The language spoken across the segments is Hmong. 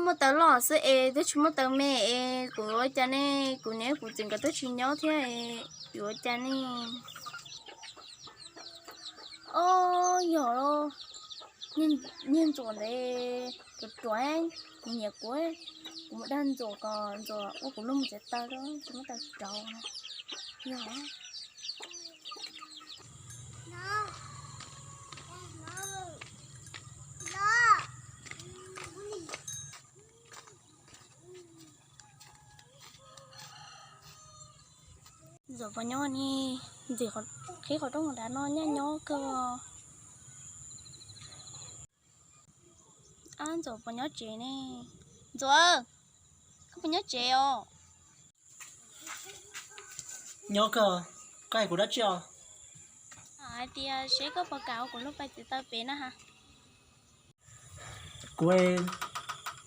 Muaj taws loj xwb es twb tsis muaj taws me es kuv ua cas ne? Kuv niam kuv txiv nkawd twb tsis nyob thiab, yuav ua cas ne? Ob, yog, niag ntxuam ntawd ruam ruam, nws nyiam kuv, kuv mus dag ntxuam kom ntxuam ua kuv lub mus txiav taws, tsis muaj taws rauv. Yog. Ntxuam puas nyob ne? Ntxim qhib qhov rooj dav no nyaj nyob kawg. Ab, Ntxuam puas nyob tsev ne? Ntxuam, koj puas nyob tsev os? Nyob kawg, koj hais kuv dab tsi os? Hais tias seb koj puas kam ua kuv lub pais txiav taws pem na ha. Kuv,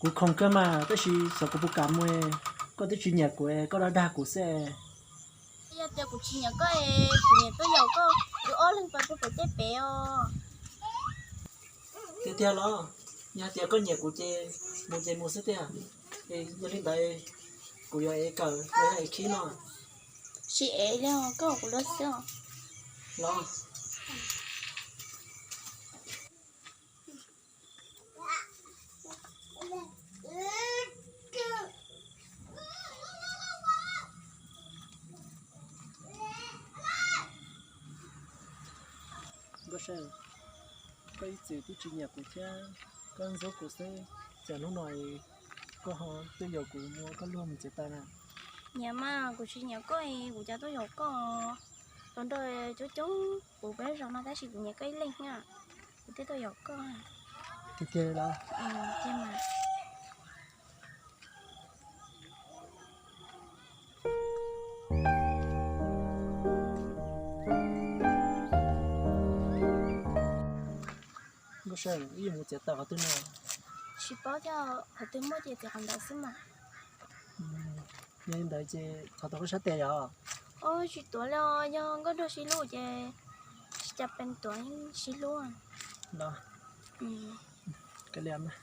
kuv khoom kawg mas, tab sis xyov kuv puas kam mus, koj twb tsis nyiam kuv, koj dag dag kuv xwb. Yog tias kuv tsis nyiam koj es kuv niam tuaj yaum koj, wb ob leeg pais puag pem tej pem os. Tiag tiag los? Yog tias koj nyiam kuv ces mus ces mus xwb tiag. Es yog li ntawd kuv yuav ev kawm los yog ev khib no? Tsis ev li os, koj ua kuv luag xwb os. Los. Nkauj Seej, koj ib txwm twb tsis nyiam kuv thiab, koj ntxub kuv xwb, cas hnub no koj ho tuaj yaum kuv mus ua koj luag mus txiav taws na? Nyiam mas, kuv tsis nyiam koj es kuv cas tuaj yaum koj. Hluas nraug coob coob puv peb zos no tab sis kuv nyiam koj ib leeg thiab, kuv thiaj tuaj yaum koj. Tiag tiag los? Tiag mas. Nkauj Seej, wb yuav mus txiav taws qhov twg no? Tsis paub thiab, qhov twg muaj ces txiav qhov ntawd xwb mas. Yog li ntawd ces thov tau koj sab tes yom. Tsis tuav li os, yog nkauj nraug sib hlub ces tsis cas pes tuav sib hlub. Los, kav liam mas.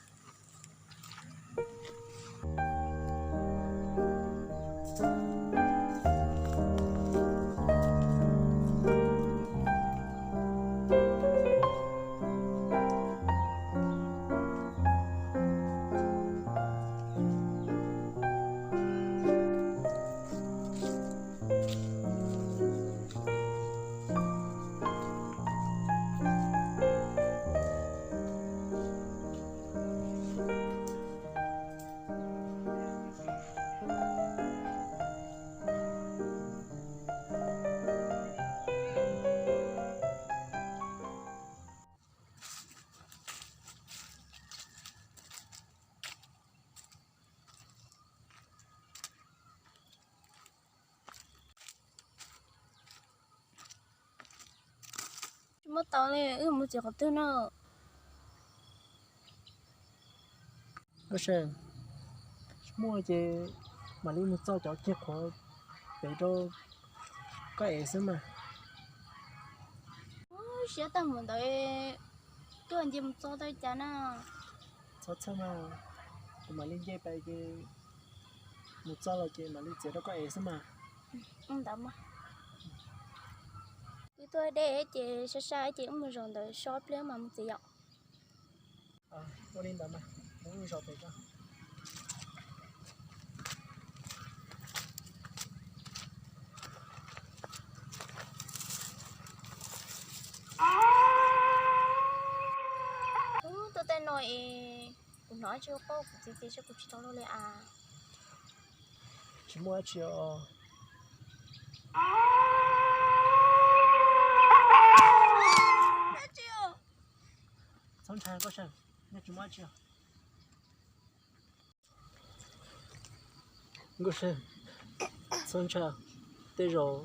Tsis muaj taws li, wb mus txiav qhov twg na? Nkauj Seej, tsis muaj ces mam li mus txog cov kiag qhuav pem rau koj ev xwb mas. Siab tag mus ntawd, twb cia mus txog tau cas na. Txhob txhawj mas, kuv mam li nce pais ces mus txog los ces mam li txiav rau koj ev xwb mas. Ntawd mas, wb tuaj deb ces sab sab ces wb mus zaum ntawd so pliag mas mus txiav yom. Ua li ntawd mas, mus zaum pem ko. Ub, tuaj tej no es kuv hnov dab tsi quaj quaj kuv txiv txiv seb kuv tsis tau luag li as. Tsis muaj dab tsi os. Txhob ntshai Nkauj Seej, nej tsis muaj dab tsi os. Nkauj Seej, txhob ntshai, tej zaum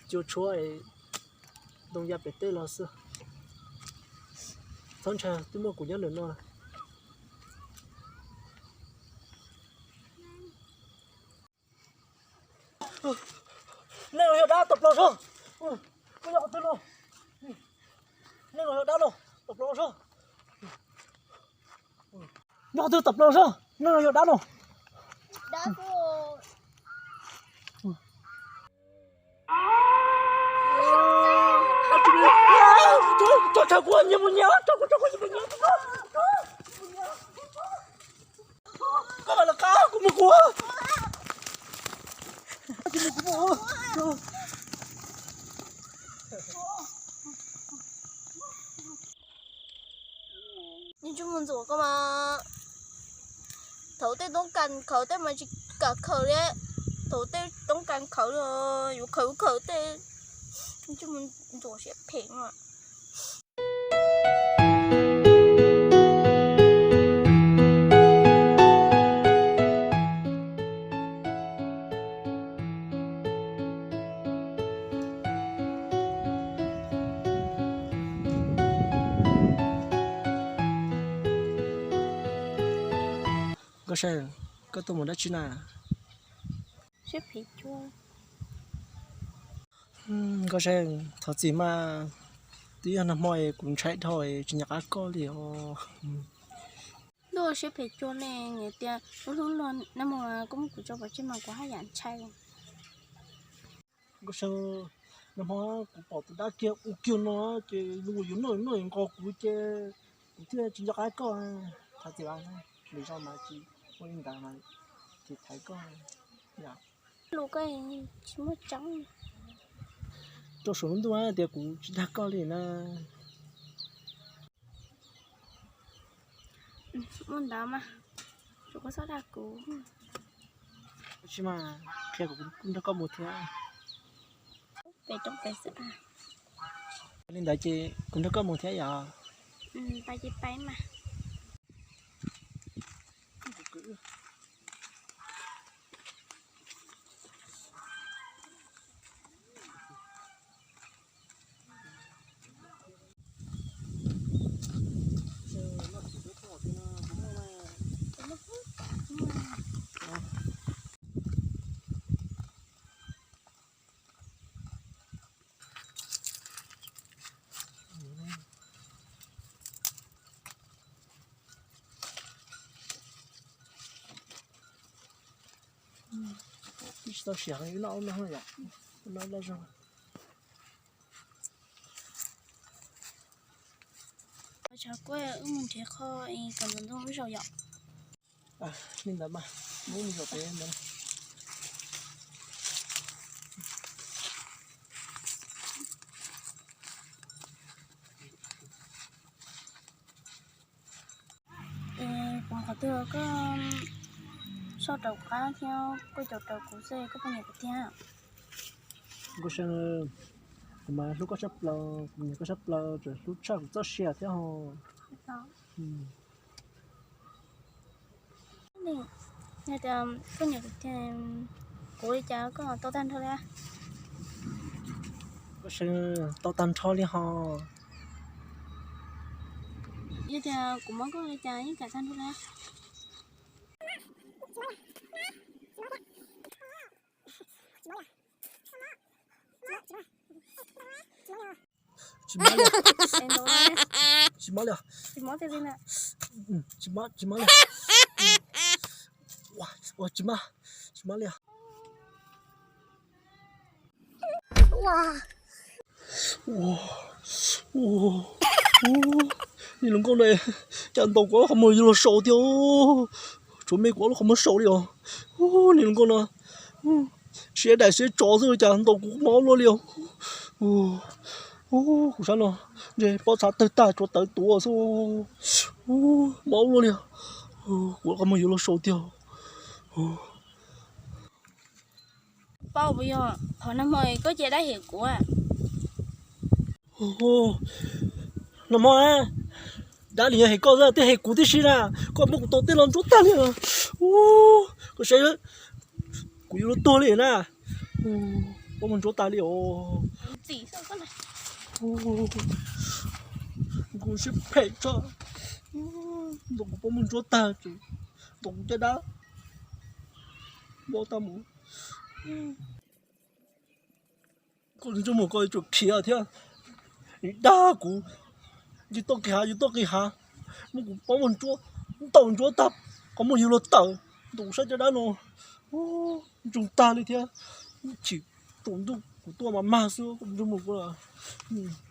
cua tshuab ntoo ya pem teb los xwb. Txhob ntshai, twb muaj kuv nyob ntawm no. Nej los yog dab tom plaws zog. Koj yog qhov twg los? Nej los yog dab los tom plaws zog. Nyob twg tom plaws zog no yog dab no. Koj mam lawv qab kuv mus kuv. Yeej tsis mus ntxuav koj mas. Thaum tej toob kas khaws tej mas tsis kam khaws li. Thaum tej toob kas khaws li, yuav khaws yuav khaws tej, tsis mus ntxuav siab phem mas. Nkauj Seej, koj tuaj mus dab tsi na? Nkauj Seej, thov txim mas, twb yog nag hmo kuv ntshai dhau tsis nco qab koj li os. Ntuj, siab phem cuag ne, nws tias lub hlub luag nag hmo koj muab kuv tso pov tseg mas kuv haj yam ntshai. Nkauj Seej, nag hmo kuv pom tus dab kiag ua kiag no ces nws yuav noj noj nqos kuv ces kuv thiaj tsis nco qab koj. Thov txim, lwm zaus mas tsis ua li ntawd mas tsis thaiv koj. Lus koj tsis muaj tseeb. Rau saum lub ntuj tias kuv tsis dag koj li na. Muaj ntawd mas, tsuas koj txhob dag kuv. Tsis mas, qhia kuv nrog koj mus thiab. Pem roob pem xwb. Li ntawd ces kuv nrog koj mus thiab yom? Pais ces pais mas. Tsis tau siav li no no yom, no loj zog. Tshav kub wb mus nrhiav qho kom ntxoov ntxoo lub zaus yom. Li ntawd mas, mus zaum pem ntawd. Qhov twg koj soj rau qab thiab koj caum rau kuv xwb koj poj niam kuv tiag. Nkauj Seej, kuv mas hlub koj tshaj plaws, kuv nyiam koj tshaj plaws, tseem hlub tshaj kuv txoj sia thiab ho. Yog tias koj nyiam kuv tiag, kuv li cas koj tau tag nrho li. Nkauj Seej, tau tag nrho li ho. Yog tias kuv muab koj li cas yeej kam tag nrho li. Tsis mob li. Tsis mob li. Tsis mob tiag li na. Tsis mob, tsis mob li. Ua, tsis mob, tsis mob li. Niag hluas nkauj no, cas ntaus kuv ob qhov muag yuav luag saud tiag. Tshuav me kuv ob lub qhov muag saud li os. Niag hluas nkauj no, siab daim siab tsov xwb cas ntaus kuv mob luaj li os. Kuv sab no ntshe pob txha tawg tag tshuav tawv tuav xwb. Mob luaj li. Kuv ob qhov muag yuav luag saud tiag. Paub puas yog qhov nag hmo koj cia dab hem kuv? Nag hmo dab li yog hem koj xwb, twb hem kuv tib si na. Koj muab kuv tua tej los ntsuab tag li. Koj saib, kuv yuav luag tuag li na. Pob muag ntsuab tag li os. Kuv siab phem tshaj, ntaus kuv pob muag ntsuab tag, ntaus kuv caj dab mob tag mus. Koj ntsej muag koj tsuas khiav thiab, dag kuv, yus toj kev hav yus toj kev hav, muab kuv pob muag ntsuab. ntaus ntsuav tag, qhov muag yug los tawm, ntaus saib caj dab no ntsoog tag li thiab. Chim tsaus ntuj kuv tuaj mas mag xwb, ntsej muag kuv los